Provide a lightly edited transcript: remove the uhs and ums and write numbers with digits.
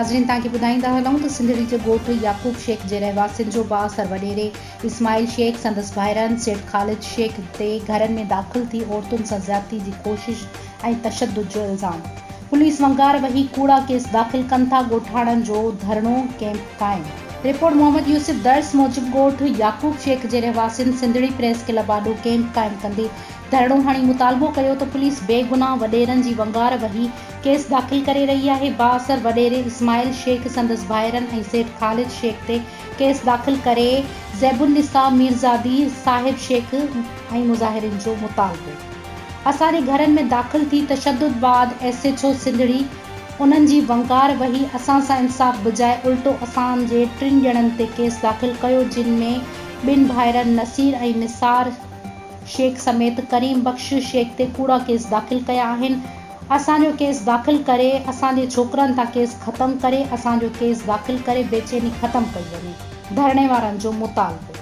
ناظرين توهان کي ٻڌائيندا هلون ته سنڌڙي جي ڳوٺ يعقوب شيخ جي رهواسين جو بااثر وڏيري اسماعيل شيخ سندس ڀائرن سيٺ خالد شيخ تي گهرن ۾ داخل ٿي عورتن سان زيادتي جي ڪوشش ۽ تشدد جو الزام پوليس ونگار وهي ڪوڙا ڪيس داخل ڪن ٿا ڳوٺاڻن جو ڌرڻو ڪئمپ قائم. رپورٽ محمد يوسف درس موجب ڳوٺ يعقوب شيخ جي رهواسين سنڌڙي پريس ڪلب آڏو ڪئمپ قائم ڪندي ڌرڻو هڻي مطالبو ڪيو ته پوليس بيگناهه وڏيرن جي ونگار وهي ڪيس داخل ڪري رهي آهي، بااثر وڏيري اسماعيل شيخ سندس ڀائرن ۽ سيٺ خالد شيخ تي ڪيس داخل ڪري زيب النساء ميرزادي، صاحب شيخ ۽ مظاهرين جو مطالبو. اسان جي گهرن ۾ داخل ٿي تشدد بعد ايس ايڇ او سنڌڙي انهن جي ونگار وهي اسان سان انصاف بجاء الٽو اسان جي ٽن ڄڻن تي ڪيس داخل ڪيو جن ۾ ٻن ڀائرن نصير ۽ نثار شيخ سميت ڪريم بخش شيخ تي ڪوڙا ڪيس داخل ڪيا آهن اسان جو ڪيس داخل ڪري اسان جي ڇوڪرن تان ڪيس ختم ڪري اسان جو ڪيس داخل ڪري بيچيني ختم ڪئي وڃي ڌرڻي وارن جو مطالبو.